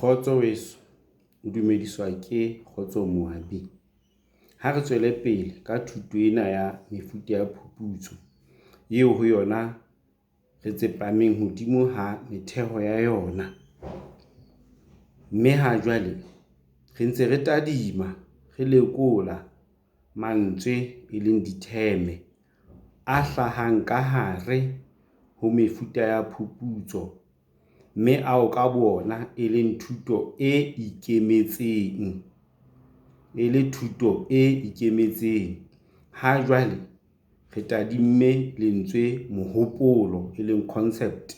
Kgotso weso, o dumediswa ke Kgotso Moabi. Ha re tswele pele ka thuto ena ya mefuta ya phuputso eo ho yona re tsepameng hodimo ha metheo ya yona. Mme ha jwale re ntse re tadima, re lekola mantswe, e leng ditheme a hlahang ka hare ho mefuta ya phuputso, mme ao ka boona e leng thuto e ikemetseng, e le thuto e ikemetseng. Ha jwale re tadimme lentswe mohopolo, e leng concept.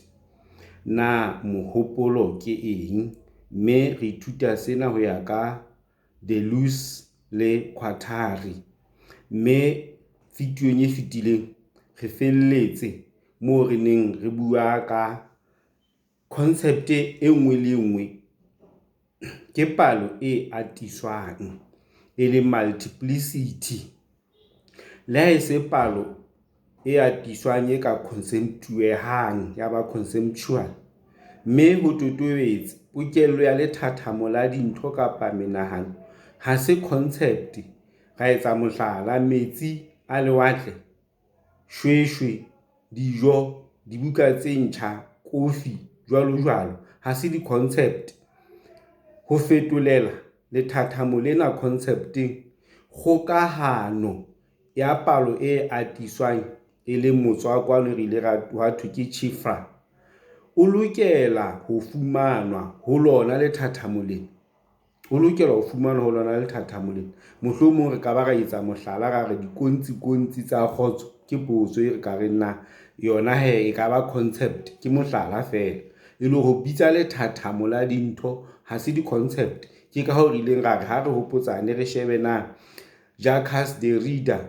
Na mohopolo ke eng? Mme re ithuta sena ho ya ka Deleuze le Guattari. Mme videong e fetileng re felletse moo re neng re bua ka concept e nngwe le e nngwe ke palo e atiswang, e leng multiplicity. Le ha e se palo e atiswang e ka concept-uwehang ya ba conceptual. Mme ho totobetse pokello ya lethathamo la dintho kapa menahano ha se concept. Ra etsa mohlala, metsi a lewatle, shweshwe, dijo, dibuka tse ntjha, kofi, jwalojwalo, ha se di-concept. Ho fetolela lethathamo lena concept-eng, kgokahano ya palo e atiswang, e leng motswako wane re ile ra hwa thwe ke cifra, o lokela ho fumanwa ho lona lethathamo lena. O lokela ho fumanwa ho lona lethathamo lena. Mohlomong re ka ba ra etsa mohlala, ra re dikontsikontsi tsa kgotso ke potso e re ka reng na yona hee ekaba concept. Ke mohlala feela e le hore bitsa lethathamo la dintho ha se di-concept. Ke ka hoo re ileng ra re ha re hopotsane re shebe na Jacques Derrida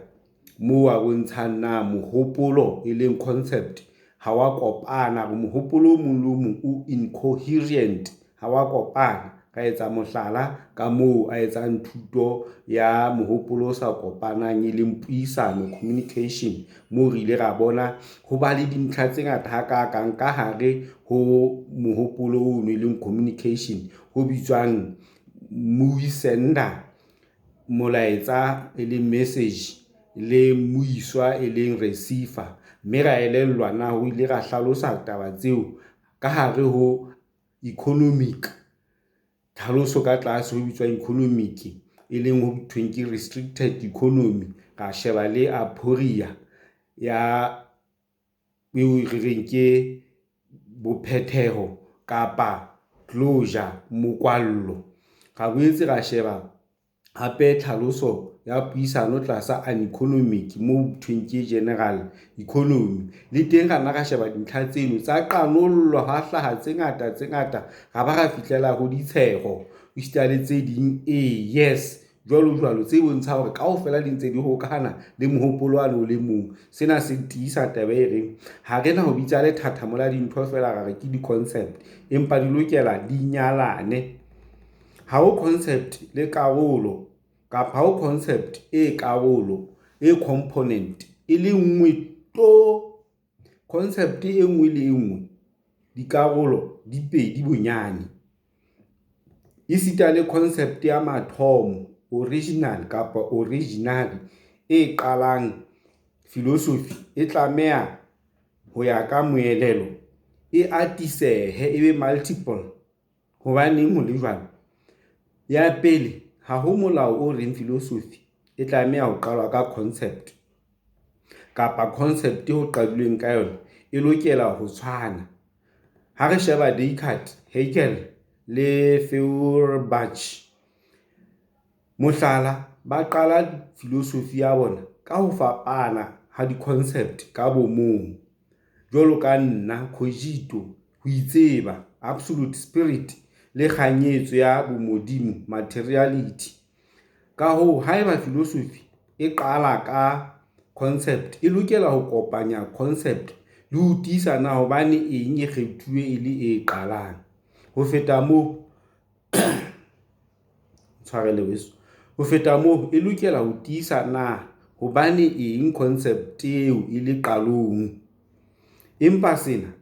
moo a bontshang na mohopolo e leng concept ha wa kopana hore mohopolo o mong le o mong o incoherent, ha wa kopana. Ra etsa mohlala ka moo a etsang thuto ya mohopolo o sa kopanang, e leng puisano, communication. Moo re ile ra bona ho ba le dintlha tse ngata hakakang ka hare ho mohopolo ono, e leng communication ho bitswang sender, molaetsa e leng message le mmuiswa e leng receiver. Mme ra elellwa na ho ile ra hlalosa taba tseo ka hare ho economic tlhaloso ka tlase ho bitswang economic, e leng ho thweng ke restricted economy. Ra sheba le aporia ya eo re reng ke bophetheho kapa closure, mokwallo. Ra boetse ra sheba hape tlhaloso ya puisano tlasa uneconomic moo thweng ke general economy. Le teng ra nna ra sheba dintlha tseno tsa qanollwa, hwa hlaha tse ngata tse ngata, ra ba ra fihlela ho ditsheho esita le tse ding. Ee, yes, jwalo jwalo tse bontshang hore kaofela di ntse di hokahana le mohopolo wane o le mong. Sena se tiisa taba e reng ha re na ho bitsa lethathamo la dintho feela ra re ke di-concept, empa di lokela di nyalane. Ha ho concept le karolo kapa ha ho concept e karolo e component e le nngwe to! Concept e nngwe le e nngwe dikarolo di pedi bonyane. Esita le concept ya mathomo, original kapa originary, e qalang filosofi e tlameha ho ya ka moelelo e atisehe, e be multiple. Hobaneng ho le jwalo? Ya pele, ha ho molao o reng filosofi e tlameha ho qalwa ka concept kapa concept ho qadilweng ka yona e lokela ho tshwana. Ha re sheba Descartes, Hegel le Feuerbach mohlala, ba qala filosofi ya bona ka ho fapana ha di-concept ka bo mong. Jwalo ka nna, cogito, ho itseba, absolute spirit le kganyetso ya bomodimo, materiality. Ka hoo, haeba filosofi e qala ka concept, e lokela ho kopanya concept le ho tiisa na hobane eng e kgethuwe e le e qalang. Ho feta moo, ntshwarele weso. Ho feta moo, e lokela ho tiisa na hobane eng concept eo e le qalong. Empa sena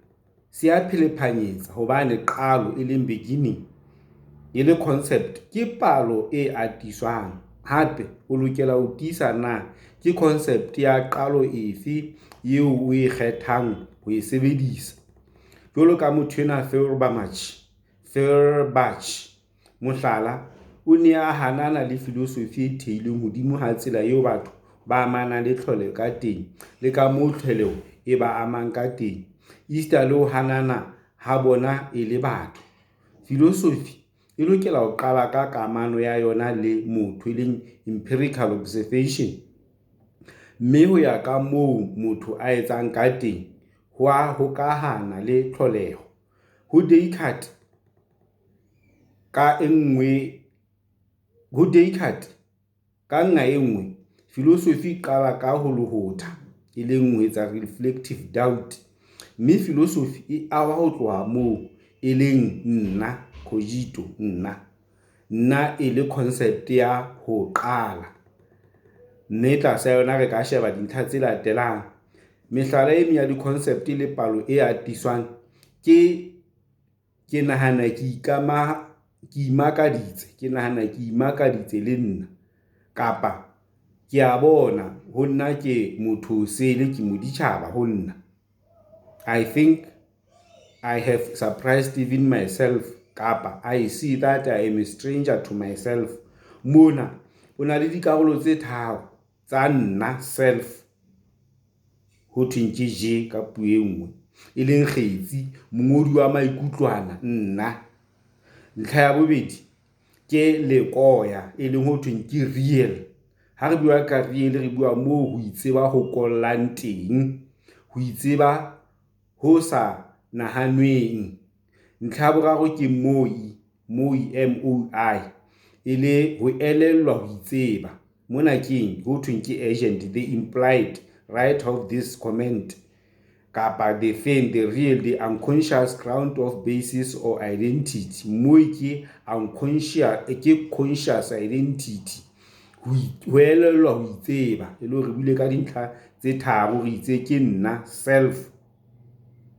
se a phelephanyetsa hobane qalo e leng beginning. E le concept ke palo e atiswang. Hape o lokela ho tiisa na ke concept ya qalo efe eo o kgethang ho e sebedisa. Jwalo ka motho enwa Feuerbach, mohlala, o ne a hanana le filosofi e theilweng hodimo ha tsela eo batho ba amanang le tlholeho ka teng le ka moo tlholeho e ba amang ka teng, esita le ho hanana ha bona e le batho. Filosofi e lokela ho qala ka kamano ya yona le motho, empirical observation, mme ho ya ka moo motho a etsang ka teng, ho a hokahana le tlholeho. Ho Descartes, ka nqa e nngwe, filosofi e qala ka ho lohotha, reflective doubt, mme filosofi e ahwa ho tloha moo, e leng nna, cogito, nna, nna e le concept ya ho qala. Mme tlasa yona re ka sheba dintlha tse latelang. Mehlala e meng ya di-concept e le palo e atiswang ke ke nahana ke imakaditse, ke nahana ke imakaditse le nna kapa ke a bona ho nna ke motho osele ke moditjhaba ho nna. I think I have surprised even myself kapa I see that I am a stranger to myself. Mona o na le dikarolo tse tharo tsa nna, self, ho thweng ke je ka puo e nngwe, e leng kgetsi, mongodi wa maikutlo ana, nna. Ntlha ya bobedi ke lekoya, e leng ho thweng ke real. Ha re bua ka real, re bua moo ho itseba ho kollang teng, ho itseba ho sa nahanweng. Ntlha ya boraro ke moi, moi M_O_I e le ho elellwa ho itseba. Mona keng ho thweng ke agent, the implied writer of this comment kapa the the real, the unconscious ground of basis or identity. Moi ke ke conscious identity, ho elellwa ho itseba e le hore re buile ka dintlha tse tharo, re itse ke nna self,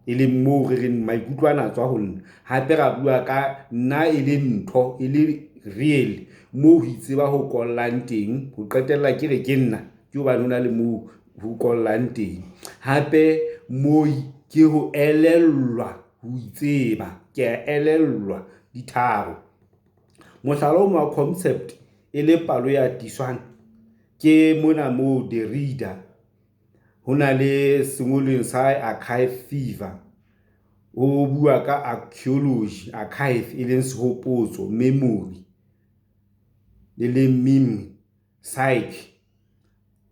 e leng moo re reng maikutlo ana a tswa ho nna. Hape ra bua ka nna e le ntho e le real moo ho itseba ho kollang teng, ho qetella ke re ke nna ke hobane ho na le moo ho kollang teng. Hape moi ke ho elellwa ho itseba, ke a elellwa di tharo. Mohlala o mong wa concept e le palo e atiswang ke mona moo Derrida ho na le sengolweng sa Archive Fever. O bua ka archeology, archive e leng sehopotso, memory e leng meme, psyche,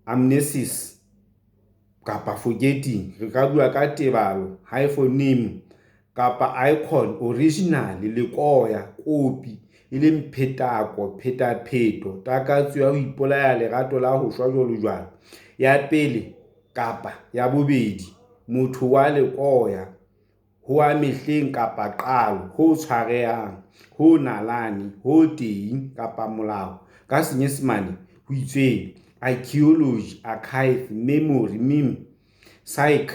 amnesis kapa forgetting. Re ka bua ka tebalo, hyphonym kapa icon, original, lekoya, kopi, e leng phetako, phetapheto, takatso ya ho ipolaya, lerato la ho shwa jwalo jwalo. Ya pele kapa ya bobedi, motho wa lekoya, ho wa mehleng kapa qalo, ho tshwarehang, ho nalane, ho teng kapa molao. Ka Senyesemane ho itswe archeology, archive, memory, meme, psyche,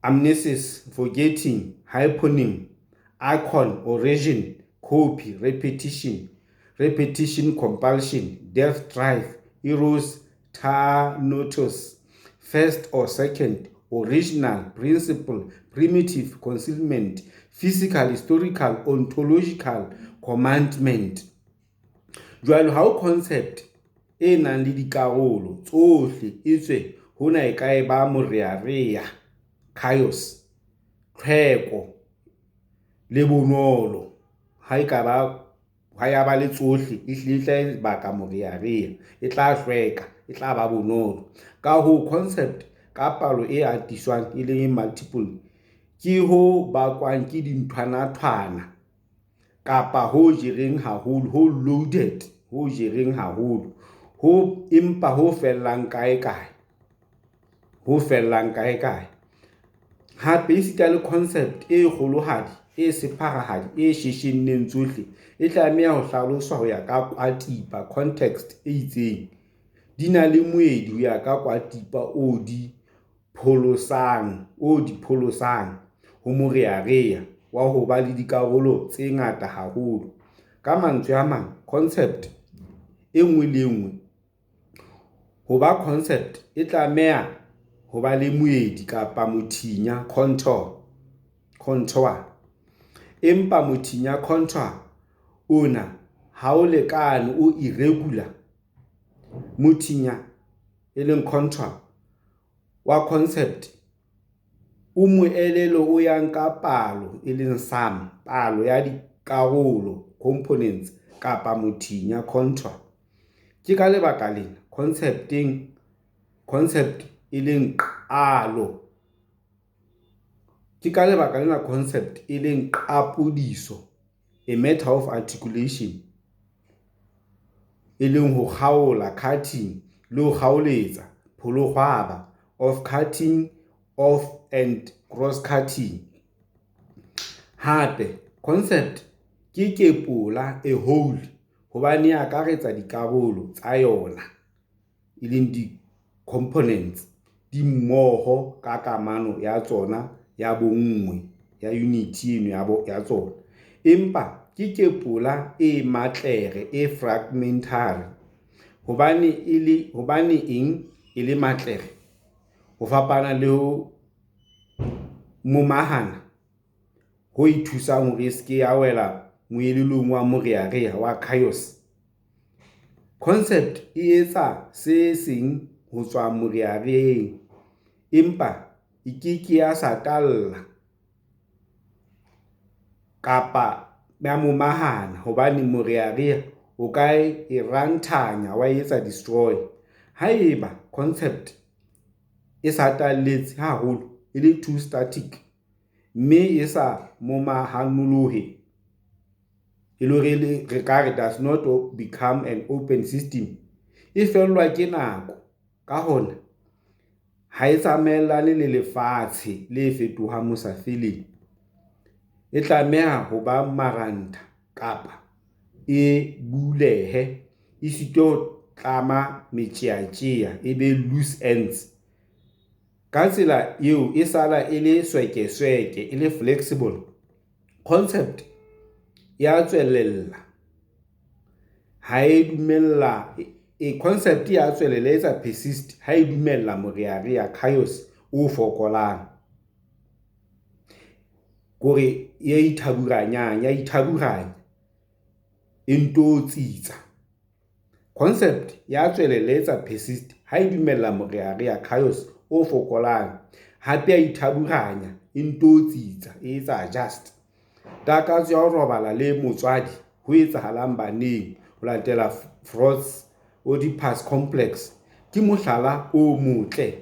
amnesis, forgetting, hyponym, icon, origin, copy, repetition, repetition compulsion, death drive, eros thanatos, first or second, original, principle, primitive, concealment, physical, historical, ontological, commandment. Jwale ha o concept e nang le dikarolo tsohle etswe hona e ka eba morearea, chaos, tlhweko le bonolo. Ha e ka ba ha ya ba le tsohle, ehlile e tla baka morearea, e tla hlweka, e tla ba bonolo. Ka hoo, concept ka palo e atiswang e leng multiple ke ho bakwang ke dinthwana-thwana kapa ho jereng haholo, ho loaded, ho jereng haholo, ho empa ho fellang kae kae, ho fellang kae kae. Hape esita le concept e kgolohadi, e sepharahadi, e sheshenneng tsohle, e tlameha ho hlaloswa ho ya ka kwatipa, context, e itseng. Di na le moedi ho ya ka kwatipa o di pholosang ho morearea wa ho ba le dikarolo tse ngata haholo. Ka mantswe a mang, concept e nngwe le e nngwe ho ba concept e tlameha ho ba le moedi kapa mothinya, contour. Empa mothinya, contour, ona ha o lekane, o irregular. Mothinya, contour, wa concept o moelelo o yang ka palo, sum, palo ya dikarolo, components, kapa mothinya, contour. Ke ka lebaka lena concept e leng qapodiso, a matter of articulation, e leng ho kgaola, cutting, le ho kgaoletsa, pholokgwaba, of cutting off and cross-cutting. Hape concept ke kepola, a whole, hobane e akaretsa dikarolo tsa yona, di-components, di mmoho ka kamano ya tsona ya bonngwe, unity, empa ke kepola e matlere, fragmentary. Hobaneng e le matlere? Ho fapana le ho momahana ho e thusang hore e se ke ya wela moelelong wa morearea wa chaos. Concept e etsa se seng ho tswa moreareeng, empa e ke ke ya satalla kapa ya momahana hobane morearea o ka e ranthanya, wa e etsa destroy. Haeba concept e satalletse haholo, e le too static, mme e sa momahanolohe, e le hore re ka re does not become an open system, e fellwa ke nako. Ka hona, ha e tsamaellane le lefatshe le fetohang mosafeleng. E tlameha ho ba marantha kapa e bulehe, e sitwe ho tlama metjeatjea, e be loose ends. Ka tsela eo e sala e le swekesweke, e le flexible. Concept e a tswelella ha e dumella concept e a tswelella e etsa persist ha e dumella morearea, chaos, o fokolang. Kore e ithaburanyang, ya ithaburanya, e nto tsitsa. Concept ya tswelella e etsa persist ha e dumella morearea, chaos, o fokolang. Hape ya ithaburanya, e nto tsitsa, e etsa adjust. Takatso ya ho robala le motswadi ho etsahalang baneng ho latela Freud's Oedipus complex ke mohlala o motle.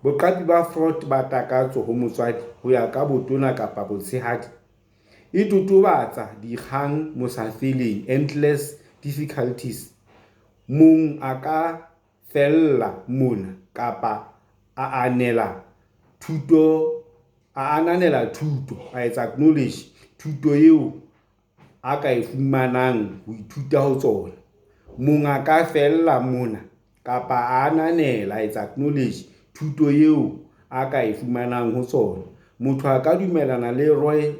Boqapi ba Freud ba takatso ho motswadi ho ya ka botona kapa botshehadi e totobatsa dikgang mosafeleng, endless difficulties. Mong a ka fella mona kapa a ananela thuto, a etsa acknowledge thuto eo a ka e fumanang ho ithuta ho tsona. Mong a ka fella mona kapa a ananela, a etsa acknowledge thuto eo a ka e fumanang ho tsona. Motho a ka dumellana le Roy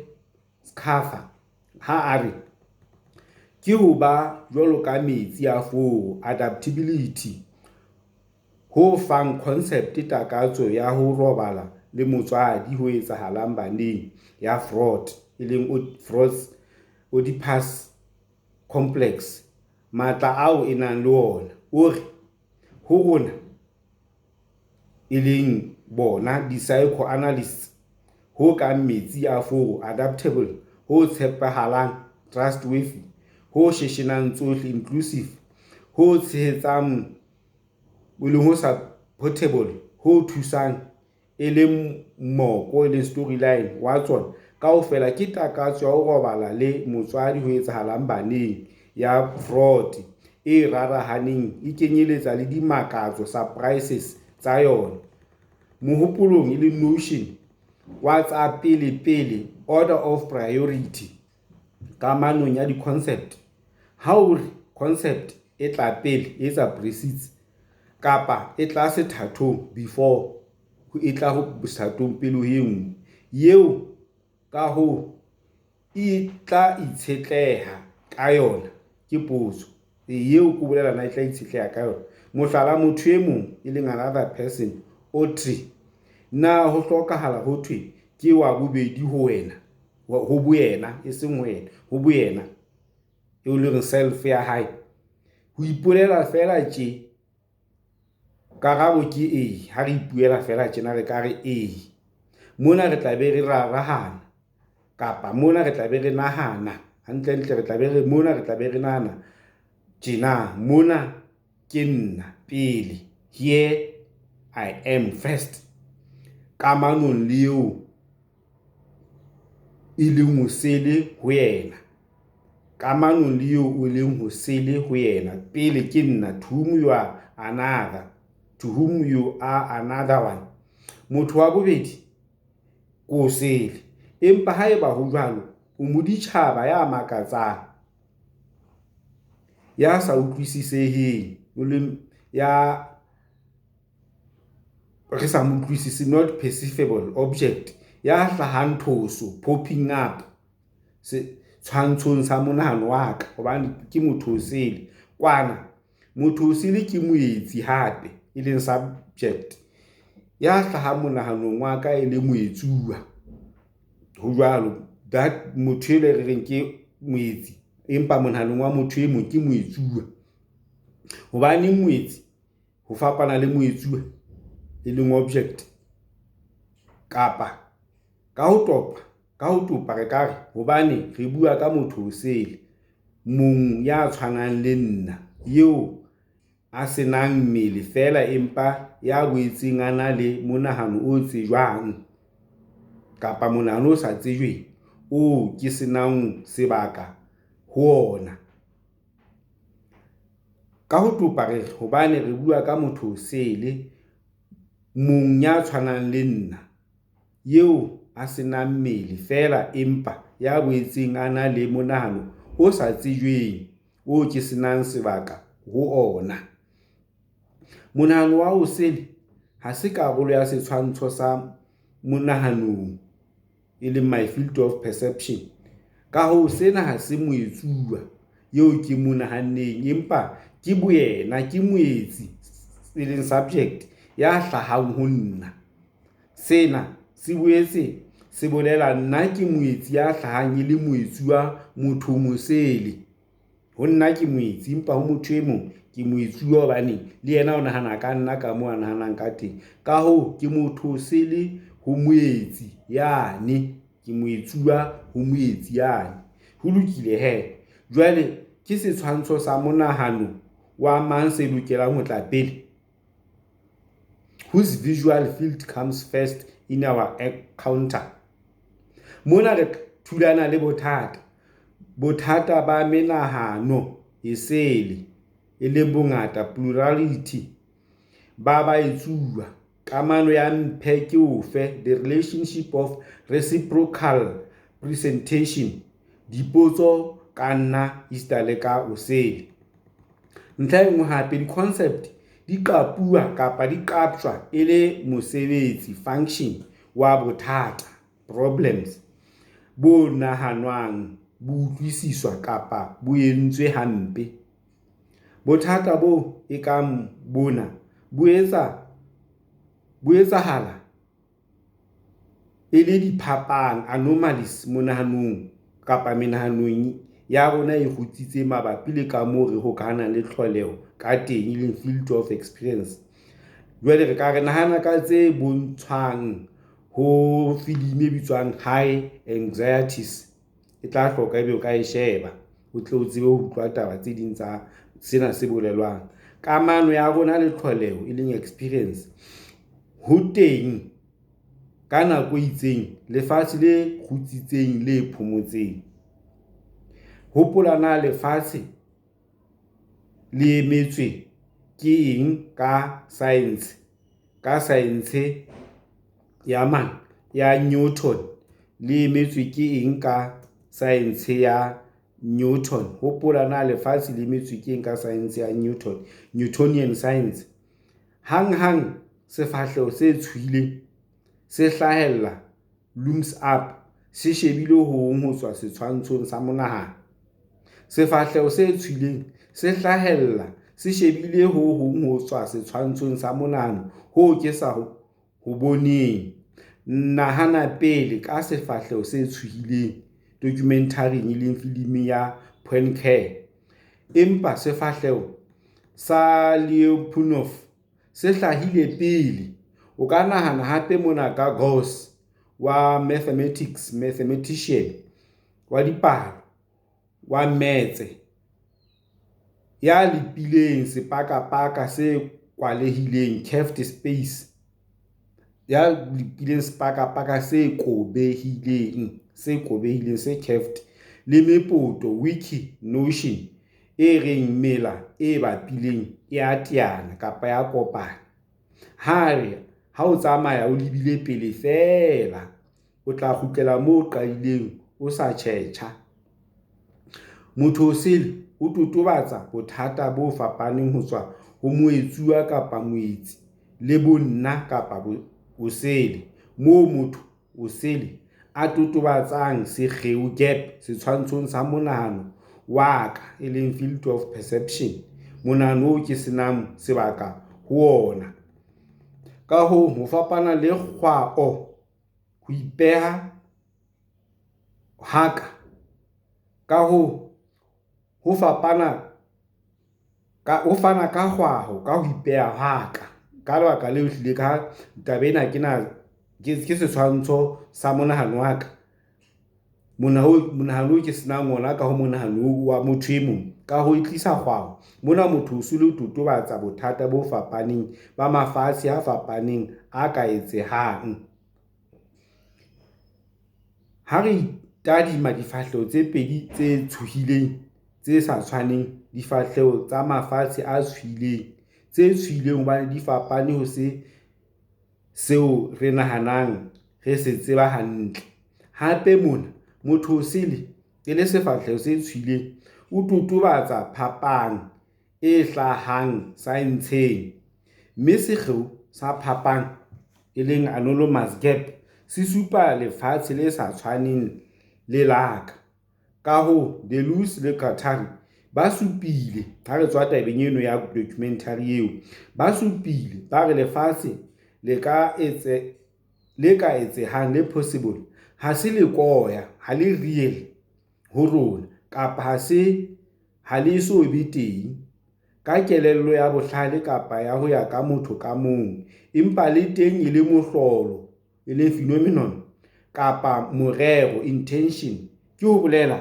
Scafer ha a re, ke ho ba jwalo ka metsi a foro, adaptability, ho fang concept takatso ya ho robala le motswadi ho etsahalang baneng ya Freud, e leng Freud's Oedipus complex, matla ao e nang le ona. O re, ho rona, e leng bona di-psychoanalysts, ho kang metsi a foro, adaptable, ho tshepahalang, trustworthy, ho sheshenang tsohle, inclusive, ho tshehetsang, ho supportable, ho thusang, e leng moko, e leng storyline wa tsona kaofela ke takatso ya ho robala le motswadi ho etsahalang baneng ya Freud e rarahaneng e kenyeletsang le dimakatso, surprises, tsa yona. Mohopolong, e leng notion, wa tsa pelepele, order of priority, kamanong ya di-concept. Ha o re concept e tla pele, e etsa precedes, kapa e tla sethathong, before, e tla sethathong pele ho e nngwe. Eo ka hoo e tla itshetleha ka yona? Ke potso. Eo ke bolela na e tla itshetleha ka yona? Mohlala, motho e mong, e leng another person, Audrey. Na ho hlokahala ho thwe ke wa bobedi ho wena, ho boyena, eseng ho wena, ho boyena, eo e leng self ya hae? Ho ipolela feela tje, karabo ke ee. Ha re ipuela feela tjena re ka re ee. Mona re tla be re rarahana kapa mona re tla be re nahana hantlentle, re tla be re mona re tla be re nahana tjena. Mona ke nna pele, here I am first, kamanong le eo e leng osele ho yena. Kamanong le eo o leng hosele ho yena. Pele ke nna, to whom you are another, to whom you are another one. Motho wa bobedi ke osele. Empa haeba ho jwalo, o moditjhaba ya makatsang, ya sa utlwisiseheng, o leng ya re sa mo utlwisise, not perceivable object, ya hlahang thoso, popping up setshwantshong sa monahano wa ka hobane ke motho osele. Kwana motho osele ke moetsi hape, e leng subject, ya hlahang monahanong wa ka e le moetsuwa. Ho jwalo, that motho ele re reng ke moetsi, empa monahanong wa motho e mong ke moetsuwa. Hobaneng moetsi ho fapana le moetsuwa, e leng object? Kapa ka ho toba, ka ho toba re ka re hobane re bua ka motho osele, mong ya tshwanang le nna, eo a se nang mmele feela empa ya boetseng a na le monahano o tsejwang kapa monahano o sa tsejweng, oo ke se nang sebaka ho ona. Ka ho toba re re hobane re bua ka motho osele, mong ya tshwanang le nna, eo a se nang mmele feela empa ya boetseng a na le monahano o sa tsejweng, oo ke se nang sebaka ho ona. Monahano wa osele ha se karolo ya setshwantsho sa monahanong, e leng my field of perception. Ka hoo, sena ha se moetsuwa eo ke mo nahanneng, empa ke boyena, ke moetsi, e leng subject, ya hlahang ho nna. Sena se boetse se bolela nna ke moetsi ya hlahang e le moetsuwa mothong osele. Ho nna ke moetsi, empa ho motho e mong ke moetsuwa hobane le yena o nahana ka nna ka moo a nahanang ka teng. Ka hoo, ke motho osele ho moetsi yane, ke moetsuwa ho moetsi yane. Ho lokile hee. Jwale ke setshwantsho sa monahano wa mang se lokelang ho tla pele? Whose visual field comes first in our encounter? Mona re thulana le bothata. Bothata ba menahano esele, e leng bongata, plurality, ba baetsuwa. Kamano ya mphe ke o fe, the relationship of reciprocal presentation. Dipotso ka nna esita le ka osele. Ntlha e nngwe hape, di-concept di qapuwa kapa di qaptjwa e le mosebetsi, function, wa bothata, problems, bo nahanwang, bo utlwisiswa kapa bo entswe hampe. Bothata bo kang bona bo etsahala e le diphapang, anomalies, monahanong kapa menahanong ya rona e kgutsitseng mabapi le ka moo re hokahanang le tlholeho ka teng, e leng field of experience. Jwale re ka re nahana ka tse bontshwang ho filimi e bitswang High Anxieties. E tla hloka ebe o ka e sheba, o tle o tsebe ho utlwa taba tse ding tsa sena se bolelwang. Kamano ya rona le tlholeho, e leng experience. Ho teng ka nako e itseng lefatshe le kgutsitseng, le phomotseng. Hopola na lefatshe le emetswe ke eng ka saense, ka saense ya mang, ya Newton? Le emetswe ke eng ka saense ya Newton? Hopola na lefatshe le emetswe ke eng ka saense ya Newton, Newtonian science? Hanghang sefahleho se tshohileng se hlahella, looms up. se shebile ho hong ho tswa setshwantshong sa monahano. Sefahleho se tshohileng se hlahella se shebile ho hong ho tswa setshwantshong sa monahano hoo ke sa ho boneng, nahana pele ka sefahleho se tshohileng dokumentharing e leng filimi ya Poincare, empa sefahleho sa Lyapunov se hlahile pele. O ka nahana hape mona ka Gauss wa mathematics mathematician, wa dipalo, wa mmetse, ya lepileng sepakapaka se kwalehileng curved space, ya lepileng sepakapaka se kobehileng, se curved, le mepoto Wiki notion e reng mela e bapileng e a teana kapa ya kopana, ha a re ha o tsamaya o lebile pele feela, o tla kgutlela moo o qadileng o sa tjhetjha. Motho osele o totobatsa bothata bo fapaneng ho tswa ho moetsuwa kapa moetsi le bonna kapa osele, moo motho osele a totobatsang sekgeo gap setshwantshong sa monahano wa ka field of perception, monahano oo ke se nang sebaka ho wona. Ka hoo, ho fapana le kgwao ho ipeha ha ka. Ka hoo, ho fapana ka ho fana ka kgwao ka ho ipeha ha ka. Ka lebaka leo, ehlile ka taba ena ha ke na ke setshwantsho sa monahano wa ka. Monahano oo ke senang ona ka ho monahano wa motho e mong. Ka hoo, e tlisa kgwao. Mona motho o se le ho totobatsa bothata bo fapaneng ba mafatshe a fapaneng a ka etsehang. Ha re tadima difahleho tse pedi tse tshohileng, tse sa tshwaneng, difahleho tsa mafatshe a tshohileng, tse tshohileng hobane di fapane ho se seo re nahanang re se tseba hantle. Hape mona motho osele e le sefahleho se tshohileng, o totobatsa phapang e hlahang saentsheng, mme sekgeo sa phapang, e leng anomalous gap, se supa lefatshe le sa tshwaneng le la ka. Ka hoo, Deleuze le Guattari ba supile, ha re tswa tabeng eno ya documentary eo, ba supile ba re lefatshe le ka le ka etsehang, le possible, ha se lekoya, ha le real ho rona kapa ha se ha le eso be teng ka kelello ya bohlale kapa ya ho ya ka motho ka mong, empa le teng e le mohlolo, e le phenomenon, kapa morero, intention, ke ho bolela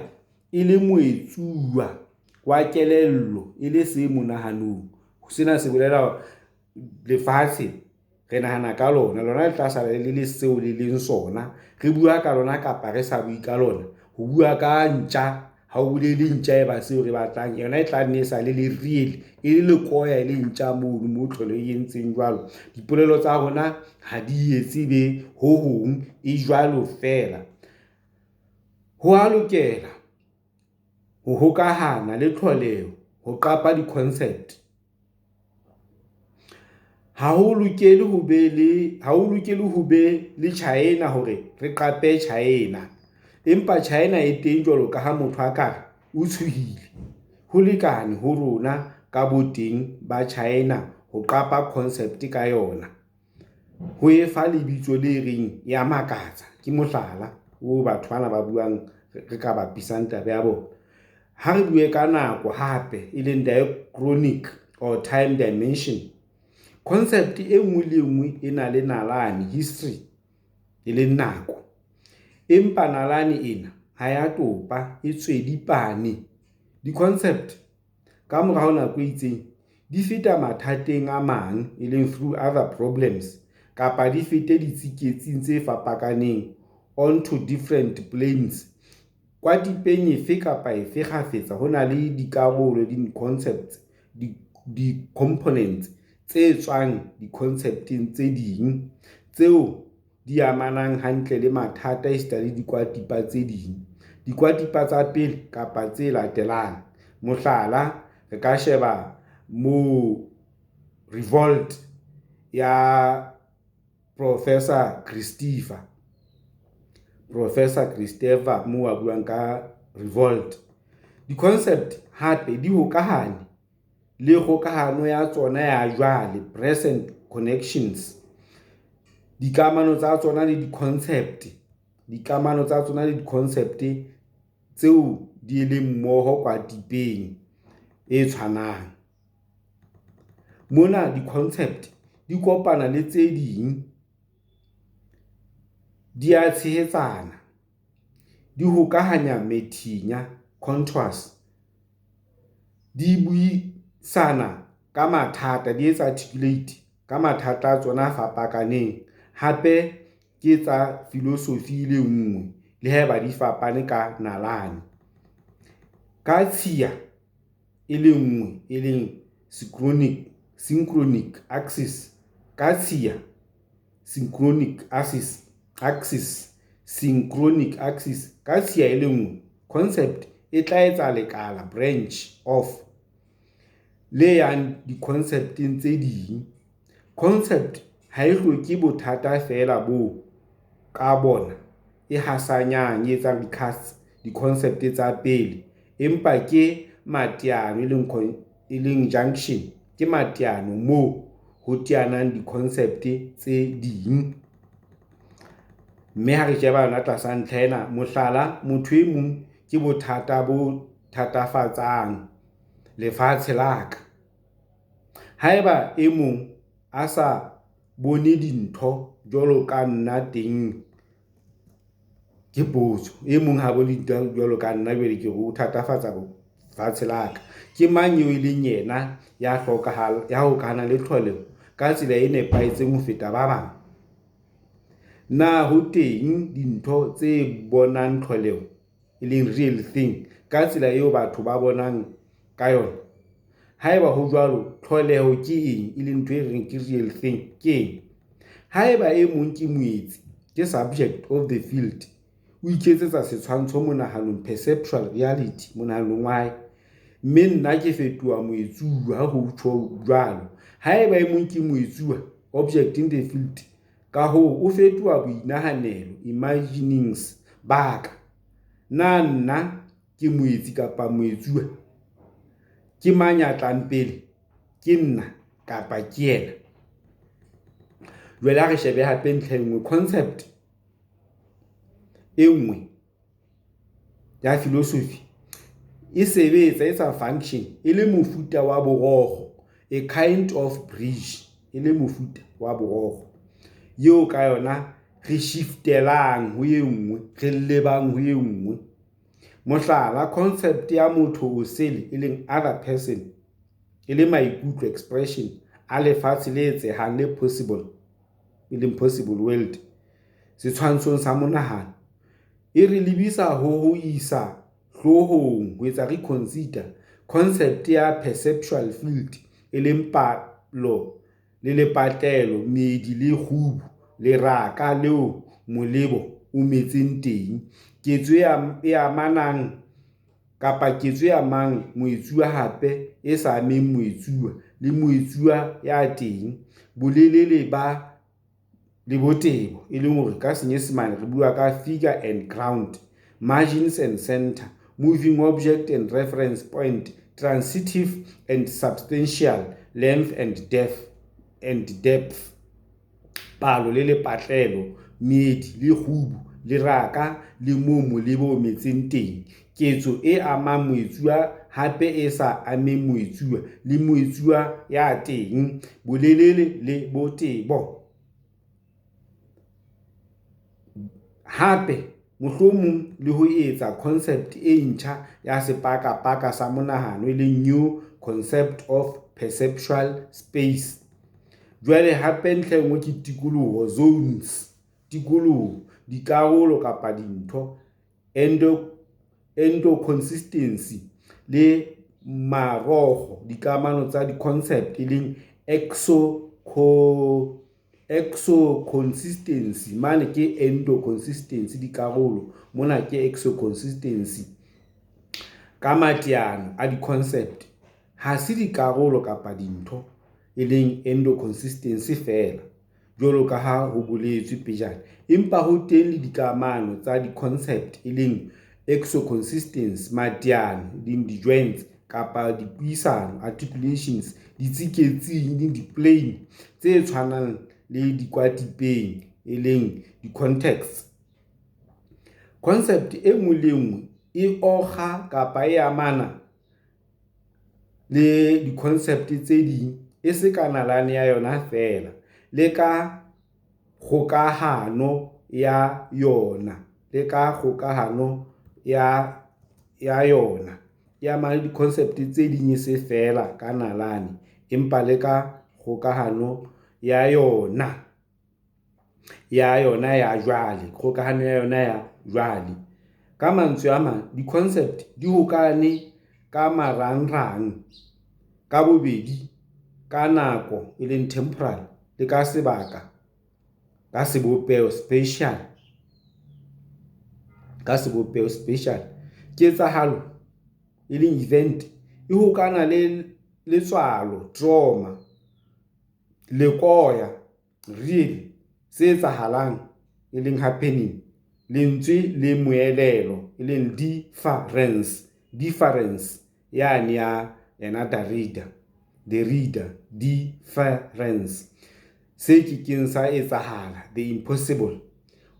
e le moetsuwa wa kelello, e le se monahanong. Sena se bolela lefatshe re nahana ka lona, lona le tla sala le le seo le leng sona. Re bua ka lona kapa re sa bue ka lona. Ho bua ka ntja ha o bolele ntja e ba seo re batlang yona e tla nne e sale le real e le lekoya e le ntja mono moo tlholo e entseng jwalo. Dipolelo tsa rona ha di etse be ho hong e jwalo feela. Ho a lokela ho hokahana le tlholeho ho qapa di-concept. Ha ho lokele ho be le ha ho lokele ho be le China hore re qape China, empa China e teng jwalo ka ha motho a ka re o tshohile. Ho lekane ho rona ka boteng ba China ho qapa concept ka yona. Ho e fa lebitso le reng ya makatsa. Ke mohlala oo batho bana ba buang re ka bapisang taba ya bona. Ha re bue ka nako hape e leng diachronic or time dimension. Concept e nngwe le e nngwe e na le nalane, history, e leng nako. Empa nalane ena ha ya topa e tswedipane. Di-concept ka mora ho nako e itseng di feta mathateng a mang, e leng through other problems, kapa di fete ditsiketsing tse fapakaneng onto different planes. Kwatipeng efe kapa efe kgafetsa ho na le dikarolo, di-concepts, di-components tse tswang di-concept-eng tse ding tseo di amanang hantle le mathata esita le dikwatipa tse ding, dikwatipa tsa pele kapa tse latelang. Mohlala, re ka sheba moo revolt ya Professor Christopher. Professor Kristeva moo a buang ka revolt. Di-concept hape di hokahane le kgokahano ya tsona ya jwale, present connections, dikamano tsa tsona le di-concept, dikamano tsa tsona le di-concept tseo di leng mmoho kwa tipeng e tshwanang. Mona di-concept di kopana le tse ding, di a tshehetsana, di hokahanya methinya, contours, di buisana ka mathata, di etsa articulate ka mathata a tsona a fapakaneng, hape ke tsa filosofi e le nngwe le haeba di fapane ka nalane. Ka tshiya e le nngwe, e leng synchronic axis, ka tshiya synchronic axis, synchronic axis, ka tshiya e le nngwe, concept e tla etsa lekala, branch off, le yang di-concept-eng tse ding. Concept ha e hloke bothata feela boo ka bona e hasanyang, e etsang recast di-concept tsa pele, empa ke mateano, e leng junction, ke mateano moo ho teanang di-concept tse ding. Mme ha re sheba yona tlasa ntlha ena, mohlala, motho e mong ke bothata bo thatafatsang lefatshe la ka. Haeba e mong a sa bone dintho jwalo ka nna teng, ke potso. E mong ha bone dintho jwalo ka nna jwale ke re o thatafatsa lefatshe la ka. Ke mang eo e leng yena ya ya hokahanang le tlholeho ka tsela e nepahetseng ho feta ba bang? Na ho teng dintho tse bonang tlholeho, e leng real thing, ka tsela eo batho ba bonang ka yona? Haeba ho jwalo, tlholeho ke eng? E leng ntho e reng ke real thing ke eng? Haeba e mong ke moetsi, ke subject of the field, o iketsetsa setshwantsho monahanong, perceptual reality, monahanong wa hae, mme nna ke fetoha moetsuwa ha ho tjho jwalo. Haeba e mong ke moetsuwa, object in the field, ka hoo o fetoha boinahanelo, imaginings, ba ka. Na nna ke moetsi kapa moetsuwa? Ke mang ya tlang pele? Ke nna kapa ke yena? Jwale ha re shebe hape ntlha e nngwe, concept e nngwe ya philosophy e sebetsa, e etsa function e le mofuta wa borokgo, a kind of bridge, e le mofuta wa borokgo eo ka yona re shiftelang ho e nngwe, re lebang ho e nngwe. Mohlala, concept ya motho o sele, e leng other person, e le maikutlo, expression, a lefatshe le etsehang, le possible, e leng possible world, setshwantshong sa monahano. E re lebisa ho isa hloohong, ho etsa reconsider concept ya perceptual field, e leng palo le lepatlelo, meedi le kgubu, leraka leo molebo o metseng teng, ketso e amanang kapa ketso e amang moetsuwa hape e sa ameng moetsuwa le moetsuwa ya teng, bolelele ba le botebo, e leng hore ka Senyesemane re bua ka figure and ground, margins and centre, moving object and reference point, transitive and substantial, length and depth, palo le lepatlelo, meedi le kgubu, leraka le moo molebo o metseng teng, ketso e amang moetsuwa hape e sa ameng moetsuwa le moetsuwa ya teng, bolelele le botebo. Hape mohlomong le ho etsa concept e ntjha ya sepakapaka sa monahano, e leng new concept of perceptual space. Jwale hape ntlha e nngwe ke tikoloho, zones, tikoloho, dikarolo kapa dintho, endo consistency le marokgo, dikamano tsa di-concept, e leng exo-consistency, mane ke endo-consistency dikarolo, mona ke exo-consistency ka mateano a di-concept ha se dikarolo kapa dintho, e leng endo-consistency feela. jwalo ka ha ho boletswe pejana, empa ho teng le dikamano tsa di-concept, e leng exo-consistency, mateano, di-joints, kapa dipuisano, articulations, ditsiketsing, di-plane, tse tshwanang le dikwatipeng, di-contexts. Concept e nngwe le e nngwe e okga kapa e amana le di-concept tse ding e seng ka nalane ya yona feela, le ka kgokahano ya yona. E amana le di-concept tse ding e se feela ka nalane, empa le ka kgokahano ya yona ya yona ya jwale, kgokahano ya yona ya jwale. Ka mantswe a mang, di-concept di hokahane ka marangrang ka bobedi, ka nako, e leng temporal, le ka sebaka, ka sebopeho, spatial. Ka sebopeho, spatial. Ketsahalo, e leng event, e hokahana le letswalo, trauma, lekoya, real, se etsahalang, e leng happening, lentswe le moelelo, e leng difference, difference yane ya yena Derrida, Derrida difference. Se kekeng sa etsahala, the impossible.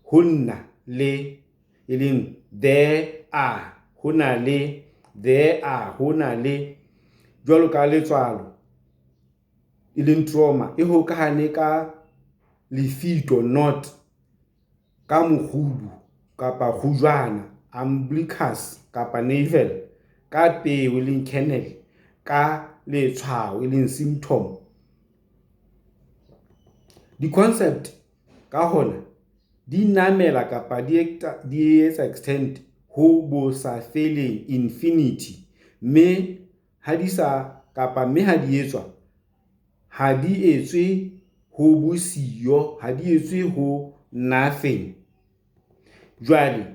Ho na le, e leng there are, ho na le, there are, ho na le. Jwalo ka letswalo, e leng trauma, e hokahane ka lefito knot, ka mokgubu kapa kgujwana, umbilicus kapa navel, ka peo, e leng kernel, ka letshwao, e leng symptom. Di-concept ka hona di namela kapa di etsa extend ho bosafeleng, infinity, mme ha di sa kapa mme ha di etswa, ha di etswe ho bosiyo, ha di etswe ho nothing. Jwale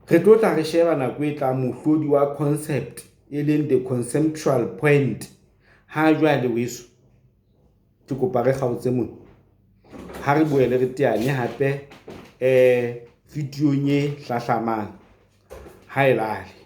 re tlo tla re sheba nako e tlang mohlodi wa concept, e leng the conceptual point. Ha jwale weso, ke kopa re kgaotse mona. Ha re boele re teane hape videong e hlahlamang. Ha e lale.